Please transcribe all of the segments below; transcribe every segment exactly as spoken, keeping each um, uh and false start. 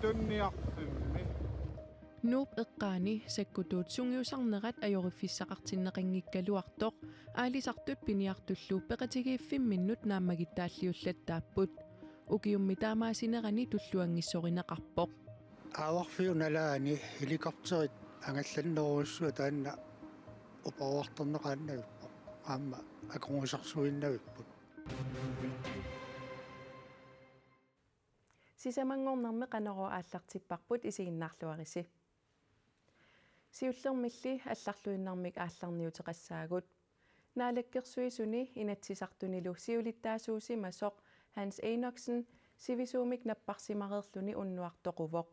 Tunniarfimmi. Nuup eqqaani sakkutuut sungiusarnerat ajoriffissaqartinneqanngikkaluartoq aalisartut piniartullu peqatigiiffimminnut naammagittaalliullattaapput. Ukiummi taamaasinerani tulluanngissorineqarpoq. Aavarfiup nalaani helikopterit angallannerujussuaq taanna uparuartorneqaannavippoq. Aamma akornusarsuinnavipput. Sisamanngornermi Qanorooq aallartipparput, isiginnaarluarisi. Siullermilli allarluinnarmik aallarniuteqassaagut. Naalakkersuisuni Inatsisartunilu siulittaasuusimasoq Hans Enoksen sivisuumik napparsimareerluni unnuaq toquvoq.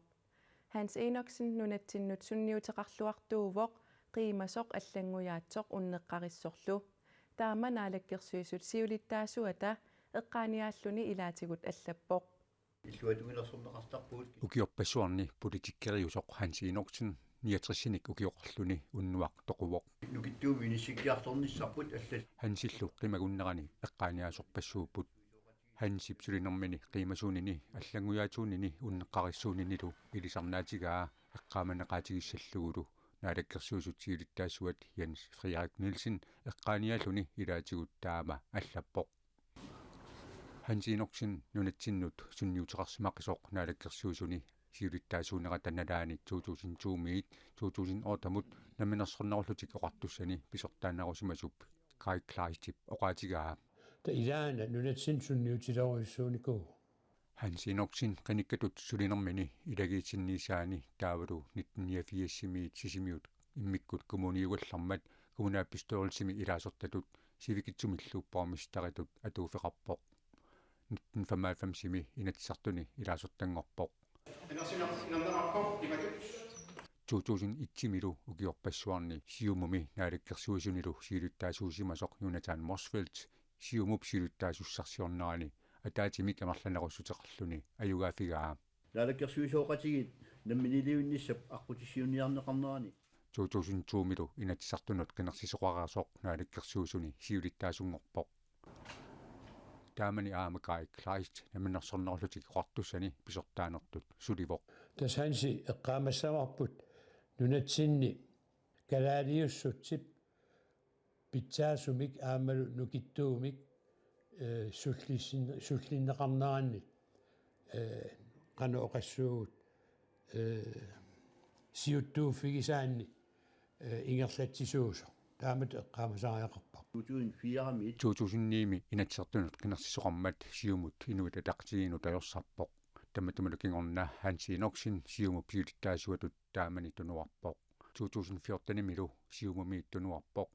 Hans Enoksen nunatsinnut sunniuteqarluartuuvoq qiimasoq allanngujaatsoq unneqqarissorlu. Taama Naalakkersuisut siulittaasuata eqqaaniaalluni ilaatigut allappoq. Illuatungilersorneqartarpugut. Ukiorpassuarni politikkeriusoq Hans Enoksen niogtresinik ukioqarluni unnuaq toquvoq. Nukittuumik inissikkiartornissarput allat. Hansillu qimagunnerani eqqaaniaasorpassuupput. Hansip sulinermini qiimasuunini allanngujaatsuunini unneqqarissuuninilu ilisarnaatigaa eqqaamaneqaatigissallugulu Naalakkersuisut siulittaasuat Jens Frederik Nielsen eqqaaniaalluni ilaatigut taama allappoq. Hans Enoksen nunatsinnut sunniuteqarsimaqisoq Naalakkersuisuni siulittaasuunerata nalaani to tusind to-miit to tusind otte-mut Namminersornerullutik Oqartussani pisortaanerusimasup Kaj Kleistip oqaatigaa. Ta ilaana nunatsinnut sunniutilerujussuunikuuvoq. Hans Enoksen qinikkatut sulinermini ilagiitsinniissaani taavalu nitten niogfirs-imiit Sisimiut immikkut kommuniugallarmat kommunalbestyrelsimi ilaasortatut sivikitsumillu borgmesteritut atuuffeqarpoq. Nitten femoghalvfems-imi Inatsisartuni ilaasortanngorpoq. To tusind et-imilu ukiorpassuarni Siumumi Naalakkersuisunilu siulittaasuusimasoq Jonathan Motzfeldt Siumup siulittaasussarsiornerani ataatsimik amerlanerussuteqarluni ajugaaffigaa. Naalakkersuisooqatigiit namminiilivinnissap aqqutissiuunniarneqarnerani. To tusind to-milu Inatsisartunut qinersisoqareersoq Naalakkersuisuni siulittaasunngorpoq. Taamani aamma Kaj Kleist Namminersornerullutik Oqartussani pisortaanertut sulivoq. Tassa Hansi eqqaamassavarput nunatsinni kalaaliussutsip pitsaasumik aammalu nukittuumik, eh, sullissin-, sullinneqarneranni, eh, qanoq oqassuugut, eh, siuttuuffigisaanni, eh, ingerlatsisuusoq. Taamatut eqqaamasariaqarparput. To tusind fire-miit. To tusind ni-mi Inatsisartunut qinersisoqarmat Siumut Inuit Ataqatigiinnut ajorsarpoq. Tamatumalu kingorna Hans Enoksen Siumup siulittaasuatut taamani tunuarpoq. To tusind fjorten-imilu Siumumiit tunuarpoq.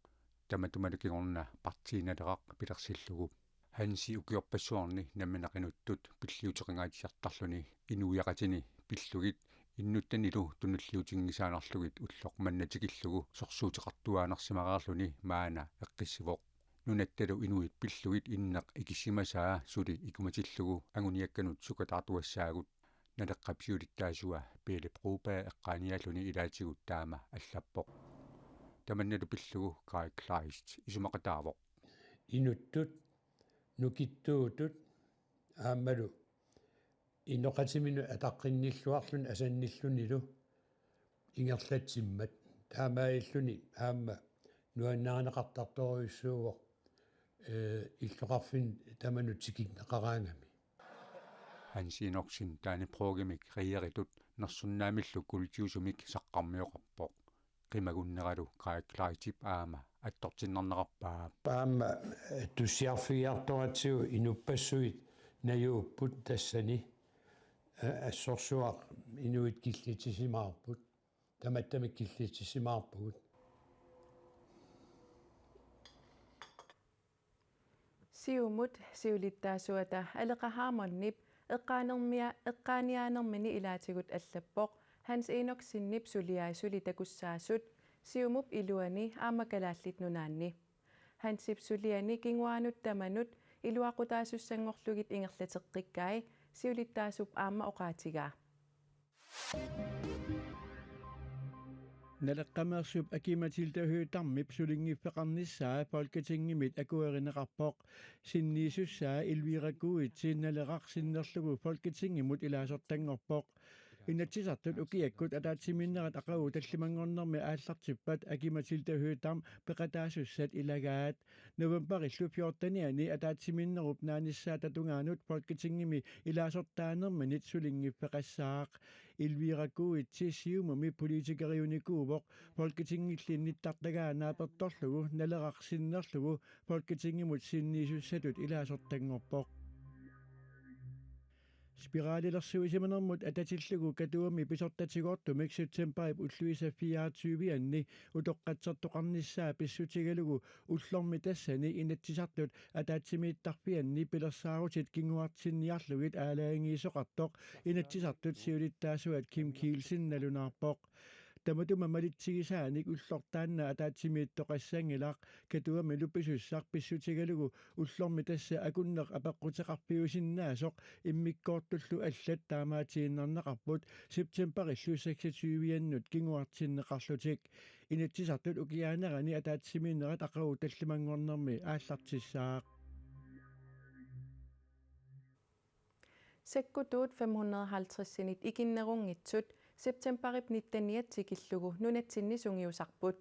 Tamatumalu kingorna Partii Naleraq pilersillugu. Hansi ukiorpassuarni nammineq inuttut pilliuteqangaatsiartarluni inuiaqatini pillugit innuttanilu tunulliutinngisaannarlugit ulloq manna tikillugu sorsuuteqartuaannarsimareerluni maanna eqqissivoq. Nunattalu inuit pillugit inneq ikissimasaa suli ikumatillugu anguniakkanut sukataartuassaagut. Naleqqap siulittaasua Pele Broberg eqqaaniaalluni ilaatigut taama allappoq. Tamannalu pillugu Kaj Kleist isumaqataavoq. Inuttut, nukittuutut, aammalu inoqatiminut ataqqinnilluarluni asannillunilu ingerlatsimmat. Taamaalilluni aamma nuannarineqartartorujussuuvoq, eh, illoqarfinni tamanut tikinneqaraangami. Hans Enoksen Dannebrogimik reeritut nersornaamillu kuultiusumik saqqarmioqarpoq. Qimagunneralu Kaj Kleistip aamma attortinnarnerarpaa. Aamma, eh, tussiarfigiartoratsigu inuppassuit najuupput tassani, eh, assorsuaq inuit killitsisimaarput. Tamattamik killitsisimaarpugut. Siumut siulittaasuata Aleqa Hammondip eqqaanermia-, eqqaaniaanermini ilaatigut allappoq Hans Enoksenip suliai suli takussaasut Siumup iluani aamma Kalaallit Nunaanni. Hansip suliani kinguaanut tamanut iluaqutaasussanngorlugit ingerlateqqikkai siulittaasup aamma oqaatigaa. Naleqqameersup Aki-Matilda Høegh-Damip sulinngiffeqarnissaa Folketingimit akuerineqarpoq. Sinniisussaa Elvira Kuitse Naleraq sinnerlugu Folketingimut ilaasortanngorpoq. Inatsisartut ukiakkut ataatsimiinnerat aqagu tallimanngornermi aallartippat Aki-Matilda Høegh-Dam peqataasussat ilagaat. Novemberillu fjortenianni ataatsimiinnerup naanissaata tungaanut Folketingimi ilaasortaanerminit sulinngiffeqassaaq. Elvira Kuitse Siumumi politikeriunikuuvoq, Folketingilli nittartagaa naapertorlugu Naleraq sinnerlugu Folketingimut sinniisussatut ilaasortanngorpoq. Spiralilersuisimanermut atatillugu Katuami pisortatigoortumik septemberip ulluisa fireogtyve-anni utoqqatsertoqarnissaa pissutigalugu ullormi tassani Inatsisartut ataatsimiittarfianni pilersaarutit kinguartinniarlugit aalajangiisoqartoq Inatsisartut siulittaasuat Kim Kielsen nalunaarpoq. Tamatuma malitsigisaanik ullortaanna ataatsimiittoqassanngilaq, Katuamilu pisussaq pissutigalugu ullormi tassa akunneq apeqquteqarfiusinnaasoq immikkoortullu allat taamaatiinnarneqarput septemberillu seksogtyve-annut kinguartinneqarlutik. Inatsisartut ukiaanerani ataatsimiinnerat aqagu tallimanngornermi aallartissaaq. Sakkutuut femhundrede og halvtredsinit ikinnerunngitsut septemberip nitteniat tikillugu nunatsinni sungiusarput.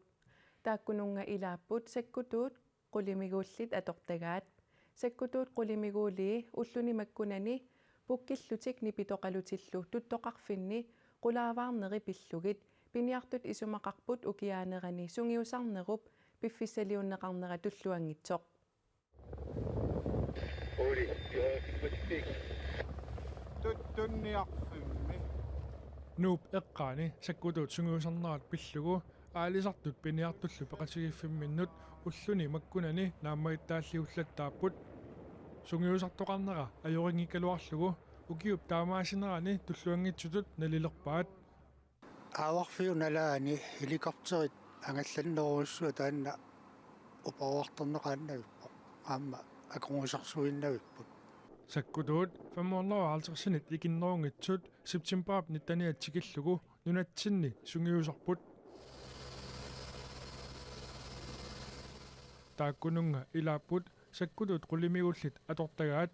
Taakkununnga ilaapput sakkutuut qulimiguullit atortagaat. Sakkutuut qulimiguulii ulluni makkunani pukkillutik nipitoqalutillu tuttoqarfinni qulaavaarneri pillugit piniartut isumaqarput ukiaanerani sungiusarnerup piffissaliunneqarnera tulluanngitsoq. Oli, joo, Tuttunniarfimmi. Nuup eqqaani sakkutuut sungiusarnerat pillugu aalisartut piniartullu peqatigiiffimminnut ulluni makkunani naammagittaalliullattaapput. Sungiusartoqarnera ajorinngikkaluarlugu ukiup taamaasinerani tulluanngitsutut nalilerpaat. Aavarfiup nalaani helikopterit angallannerujussuaq taanna uparuartorneqaannavippoq. Aamma akornusersuinnavipput. Sakkutuut femhundrede og halvtredsinit ikinnerunngitsut septemberip nitteniat tikillugu nunatsinni sungiusarput. Taakkununnga ilaapput sakkutuut qulimiguullit atortagaat.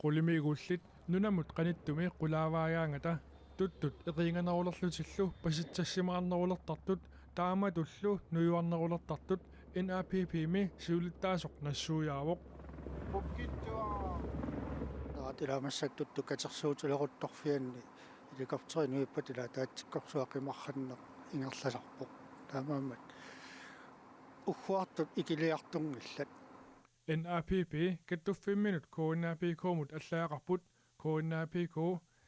Qulimiguullit nunamut qanittumi qulaavaagaangata tuttut eqiinganerulerlutillu pasitsassimaarnerulertartut taamatullu nujuarnerulertartut N A P P-mi siulittaasoq nassuiaavoq. Pukkittua. Taatilaammassatut tukatersuutileruttorfianni helikopteri nuippat ila ataatsikkorsuaq qimarranneq ingerlasarpoq. Taamaammat ugguartut ikiliartunngillat. N A P P kattuffimminut K N A P K-mut allagaqarput. K N A P K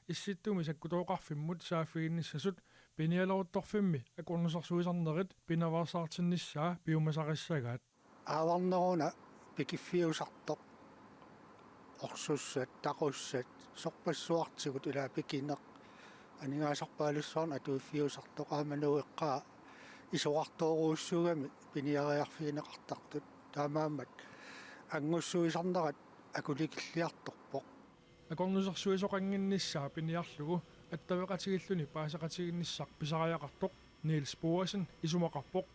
Issittumi sakkutooqarfimmut saaffiginnissasut pinialeruttorfimmi akornusersuisarnerit pinaveersaartinnissaa piumasarissagaat. Aavarneruna pikiffiusartoq, orsussat, taqussat, sorpassuartigut ila pikineq, aningaasarpaalussuarnik atuiffiusartoq aamma Nuup eqqaa isorartoorujussuugami piniariarfigineqartartut. Taamaammat anngussuisarnerat akulikilliartorpoq. Akornusersuisoqannginnissaa piniarlugu attaveqatigiilluni paaseqatigiinnissaq pisariaqartoq Niels Boesen isumaqarpoq.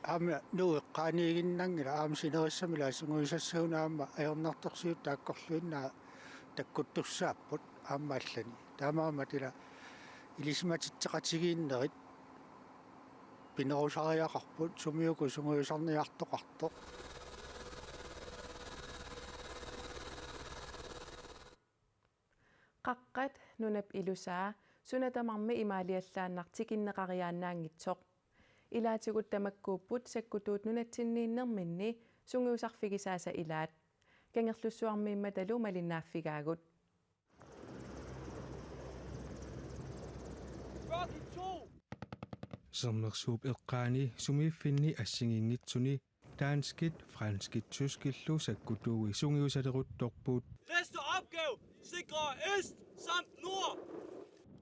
Aamma Nuup eqqaaniiginnanngilaq, aamma sinerissami ila sungiusassaguni aamma ajornartorsiut taakkorluinnaq takkuttussaapput aamma allani. Taamaammat ila ilisimatitseqatigiinnerit pinerusariaqarput, sumiuku sungiusarniartoqartoq. Qaqqat nunap ilusaa suna tamarmi imaaliallaannaq tikinneqariaannaanngitsoq. Ilaatigut tamakkuupput sakkutuut nunatsinniinnerminni sungiusarfigisaasa ilaat. Kangerlussuarmiimmatalu malinnaaffigaagut. Sermersuup eqqaani sumiiffinni assigiinngitsuni danskit, franskit, tyskillu sakkutuui sungiusaleruttorput. Næste opgave: sikre øst samt nord.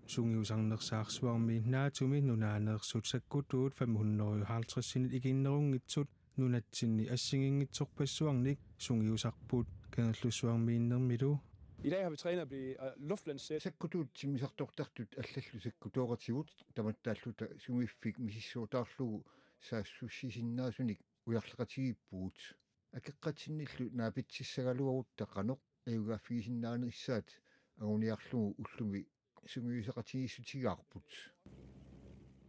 Sungiusarnersaarsuarmi NATO-mi nunaaneersut sakkutuut femhundrede og halvtredsinit ikinnerunngitsut nunatsinni assigiinngitsorpassuarnik sungiusarput. Kangerlussuarmiinnermilu. I dag har vi trænet at blive øh, luftlandssæt. Sakkutuut timmisartortartut allallu sakkutooqatigut tamattaalluta sumiiffik misissuutaarlugu saassussisinnaasunik ujarleqatigiippugut. Akeqqatsinnillu naapitsissagaluarutta qanoq ajugaaffigisinnaanissaat anguniarlugu ullumi sungiusaqatigiissutigaarput.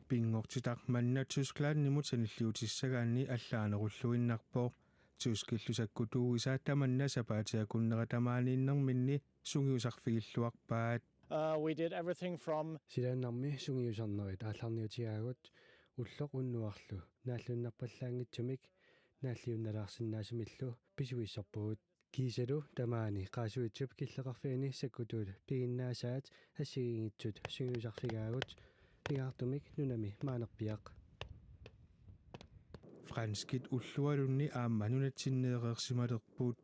Pinngortitaq manna Tysklandimut sanilliutissagaanni allaanerulluinnarpoq. Tyskillu sakkutuuisa tamanna sapaatip akunnera tamaaniinnerminni sungiusarfigilluarpaat. Uh, we did everything from Silaannarmi sungiusarnerit aallarniutigaagut, ulloq unnuarlu naalluinnarpallaanngitsumik naalliunnalaarsinnaasumillu pisuissorpugut. Kiisalu tamaani Qaasuitsup killeqarfiani sakkutuut piginnaasaat assigiinngitsut sungiusarfigaagut, pingaartumik nunami maanerpiaq. Franskit ullualunni aamma nunatsinneereersimalerput.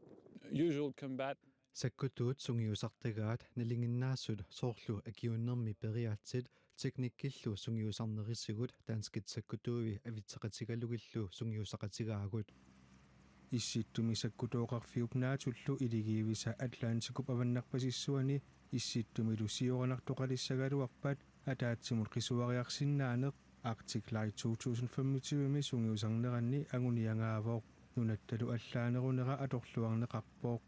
Usual combat. Sakkutuut sungiusartagaat nalinginnaasut soorlu akiuunnermi periaatsit teknikkillu sungiusarnerisigut danskit sakkutuui avitseqatigalugillu sungiusaqatigaagut. Issittumi sakkutooqarfiup NATO-llu iligiivisa Atlantikup avannarpasissuani Issittumilu sioranartoqalissagaluarpat ataatsimut qisuariarsinnaaneq Arctic Light to tusind femogtyve-mi sungiusarneranni anguniagaavoq. Nunattalu allaanerunera atorluarneqarpoq.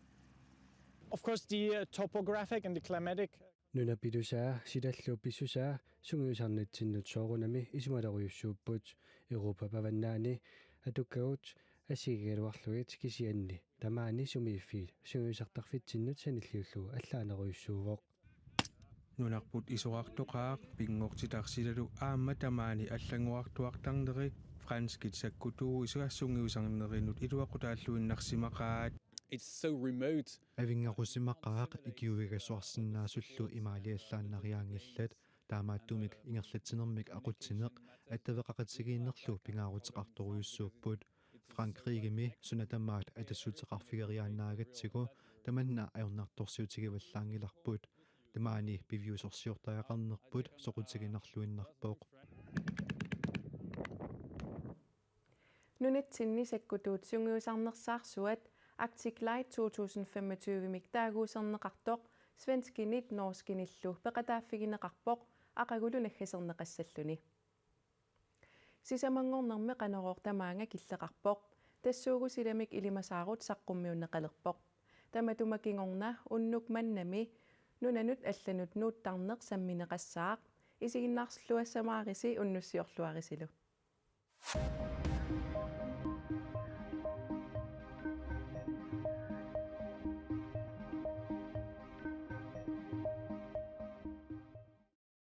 Of course, the uh, topographic and the climatic. Nunap ilusaa silallu pissusaa sungiusarnitsinnut soorunami isumalerujussuupput. Europap avannaani atukkagut assigigaluarlugit, kisianni tamaani sumiiffiit sungiusartarfitsinnut sanilliullugu allaanerujussuuvoq. Nunarput isorartoqaaq pinngortitaq silalu aamma tamaani allanngorartuartarneri franskit sakkutuuisa sungiusarnerinut iluaqutaalluinnarsimaqaat. It's so remote. Avinngarusimaqaaq ikiuigasuarsinnaasullu imaaliallaannariaanngillat, taamaattumik ingerlatsinermik aqutsineq attaveqaqatigiinnerlu pingaaruteqartorujussuupput. Frankrigimi suna tamaat atassuteqarfigeriaannaagatsigu tamanna ajornartorsiutigivallaanngilarput. Tamaani piviusorsiortariaqarnerput soqutiginarluinnarpoq. Nunatsinni sakkutuut sungiusarnersaarsuat Arctic Light to tusind femogtyve-mik taaguuserneqartoq svenskinit norskinillu peqataaffigineqarpoq aqagulu naggaserneqassalluni. Sisamanngornermi Qanorooq tamaanga killeqarpoq. Tassuugu silamik ilimasaarut saqqummiunneqalerpoq. Tamatuma kingorna unnuk mannami nunanut allanut nuuttarneq sammineqassaaq. Isiginnaarluassamaarisi unnussiorluarisilu.